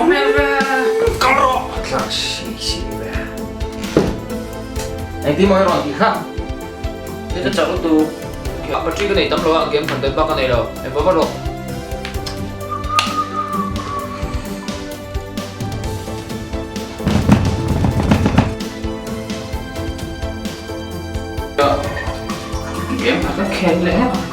hmel ve. Kal rawh. Thlak si si ve. Engtin maw i rawn tih kha? Ni ta chak lutuk. A battery ka nei tam lo a, game khan dawn bak ka nei lo. Eng va va rawh. Game kha ka khel leh ngawt ang.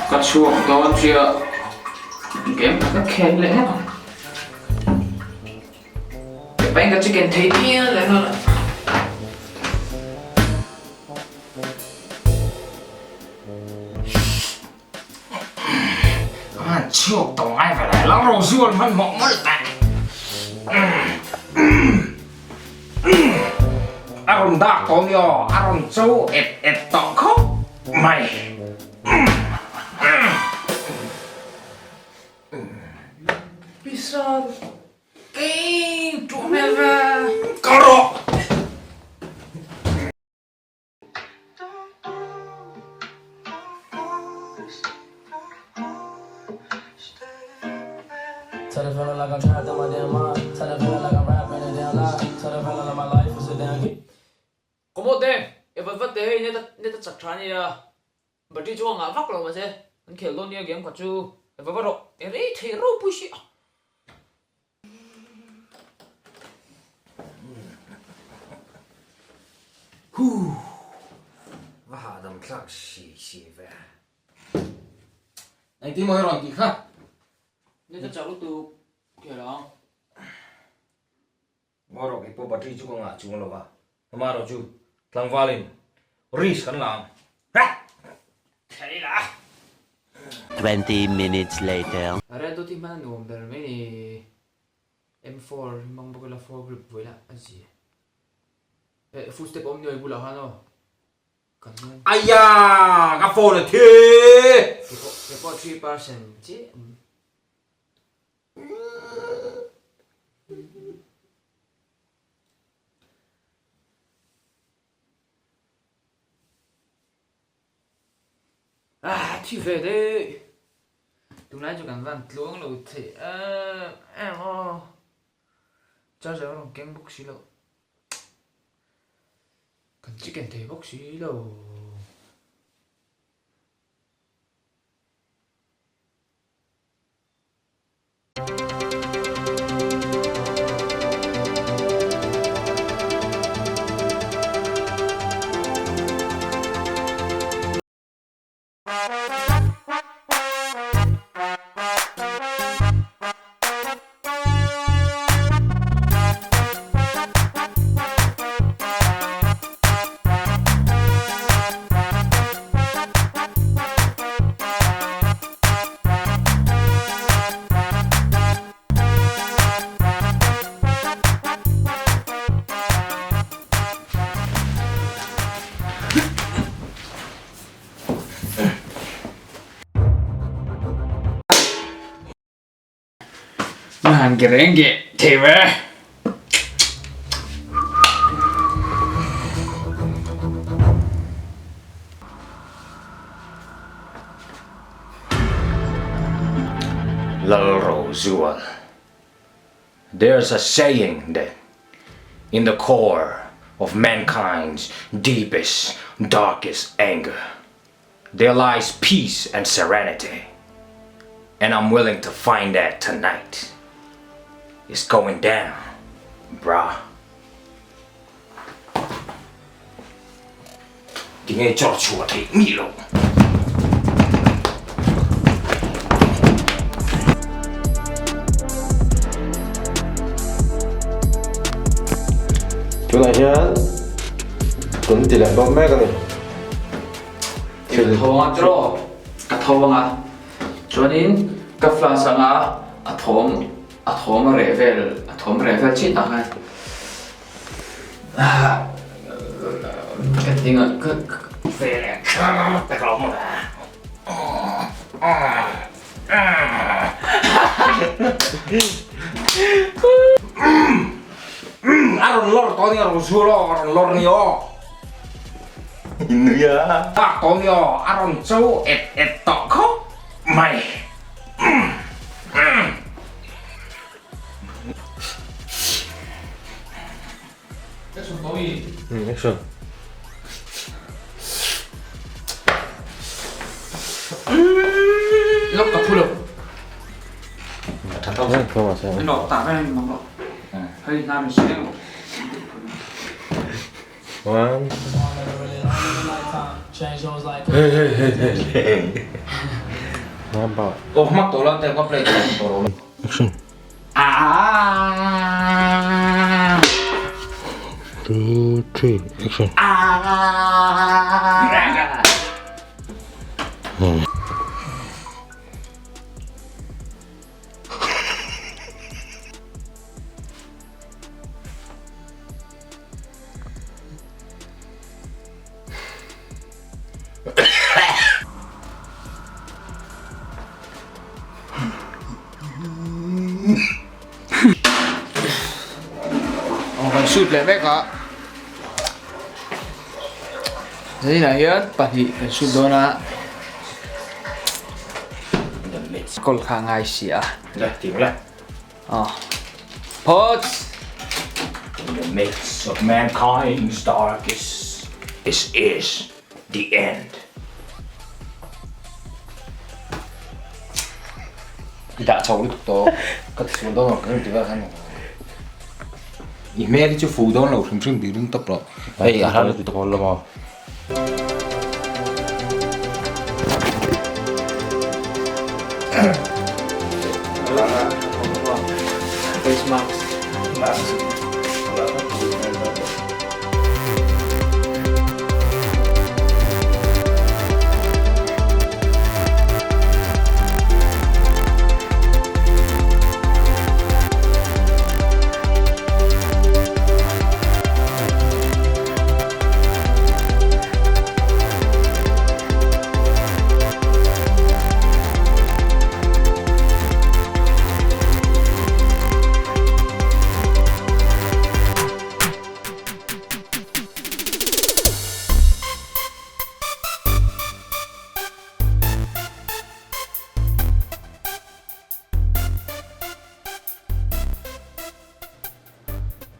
Ka chhuak dawn chiah game ka khel leh ngawt ang. Pain ka chicken thei pian leh nghal a. An chhuak tawh ngai ve lai lo ro zual hman hmawh mawlh ta. A rawn dak tawh ni aw, a rawn cho et et tawh khawp mai. Pisal. Kei tuah hmel ve. Kal rawh. Kawmawt e, e vat vat te hei net a chak tha ania. Battery chu a ngah vak lo mahse an khel dawn nia game kha chu e va va rawh e rei thei ropui si a. Huh va hahdam thlak si si ve. Engtin maw i rawn tih kha? Ni ta chak lutuk khel ang. Ngaw rawh kei pawh battery chu ka ngah chuang lo va, amaherawh chu tlangvalin risk kan la ang. Thei la! 20 minutes later. Red dot hi hman a nuam ber mai ni. M4 hi hmang bawk ila four grip vawi lah a zia. Eh full step awm nuai bulah khan aw. Kan hnung. Aya! Ka phone a thi! Keipawh keipawh 3% chiah. Ah, thi ve deuh. Tunlai chu kan van tluang lo theih em em aw. Charger a rawn keng bawk si lo. Kan chicken thei bawk si lo. Nan gerenge thei ve. Lalrozual There's a saying that in the core of mankind's deepest, darkest anger, there lies peace and serenity. And I'm willing to find that tonight. It's going down, brah. Tinge chawr chhuah theih mi lo. Tunah hian kan ti leh dawn mek a ni. Thil tho anga tiraw? Ka tho anga. Chuanin ka flash anga a thawm a thawm a reh vel a thawm reh vel chin ah khan. Tinga ka Ve leh kher pek lo maw le. A rawn lawr tawh nia rawn zual aw, a rawn lawr nia aw. Nui a. Bak tawh nia aw, a rawn cho et et tawh khawp mai. Action tawh mi. Action. Lok ka phu lo. Tha tho. Tho ma se. Nó ta ve mang lo. Hei na mi seng. One. Hey hey hey hey. Nampak. Oh mak tawh lo te ka play tawh lo. Action. 2, 3, action. Kan shoot leh mek a zaninah hian pahnih kan shoot dawn a kawl kha a ngai si a phawt. In the midst of mankind's darkest this is the end. I dah chho lutuk tawh ka ti sual dawn lo ka ti vel khan i hmel hi chu fu dawn lo hrim hrim tih ring tawp rawh hei a hla lutuk tawh lo maw. Face mask.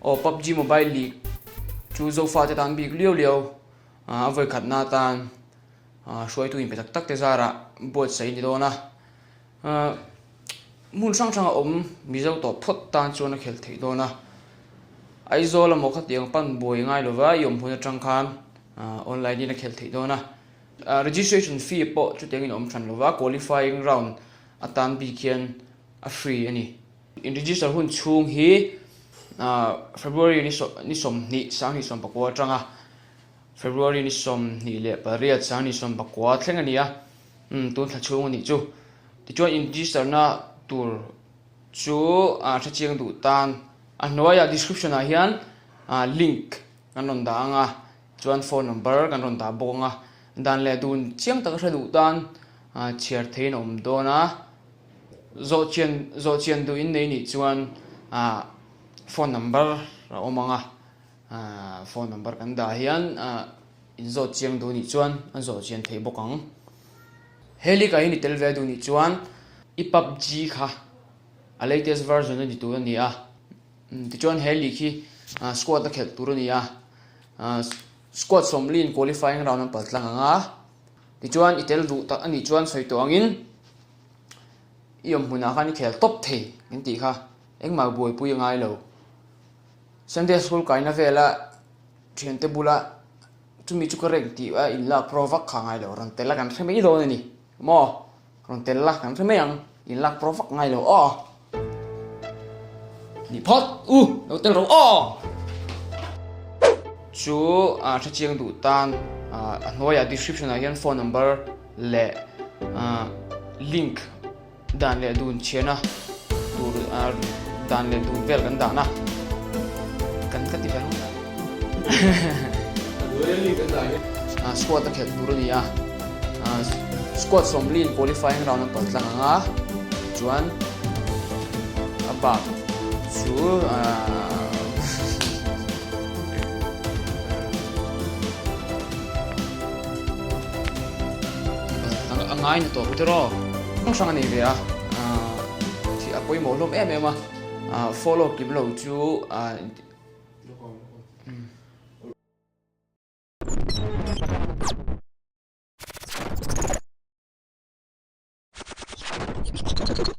Aw PUBG Mobile League chu Zofa te tan bik liau liau a vawi khatna atan hruaitu inpe tak tak te zarah buatsaih a ni dawn a. Hmun hrang hrang a awm Mizo tawh phawt tan chuan a khelh theih dawn a, Aizawl emaw khatiang pan buai ngai lova i awm hun atang khan online in a khelh theih dawn a, registration fee pawh chutiangin a awm hran lova qualifying round atan bik hian a free a ni. In register hun chhung hi February ni 20 sanghnih 19 atanga February ni 28 sanghnih 19 thleng a ni a, tun thla chhung a nih chu. Tichuan in register na tur chu hrechiang duh tan a hnuaiah description ah hian link kan rawn dah ang a, chuan phone number kan rawn dah bawk ang a, dan leh dun chiang taka hre duh tan chhiar theihin a awm dawn a, zawh chian zawh chian duh in nei nih chuan phone number a awm ang a, phone number kan dah hian in zawh chiang duh nih chuan an zawh chian theih bawk ang. He league ah hian i tel ve duh nih chuan i PUBG kha a latest version a ni tur a ni a, tichuan he league hi squad a khelh tur a ni a, squad sawmli in qualifying round an pal tlang ang a, tichuan i tel duh tak a nih chuan sawi tawh angin i awm hmunah khan i khel tawp thei kan tih kha engmah buaipui a ngai lo. Sunday school kaina vela thiante bula Chumi chu ka reng tih a in lak pro vak kha ngai lo, rawn tel a kan hre mai dawn a ni maw? Rawn tel la kan hre mai ang, in lak pro vak ngai lo aw. Ni phawt u, lo tel ro aw. Chu a hrechiang duh tan a hnuaiah description ah hian phone number leh link Dan leh dun chhiarna tur dan leh dun vel kan dahna kan ka ti ve ang. Squad a khelh tur a ni a, squad 40 in qualifying round an palh tlang ang a, chuan a bak chu a ngai na tawp tiraw hrang hrang a nei ve a, a pawimawh hlawm em em a, follow kim lo chu.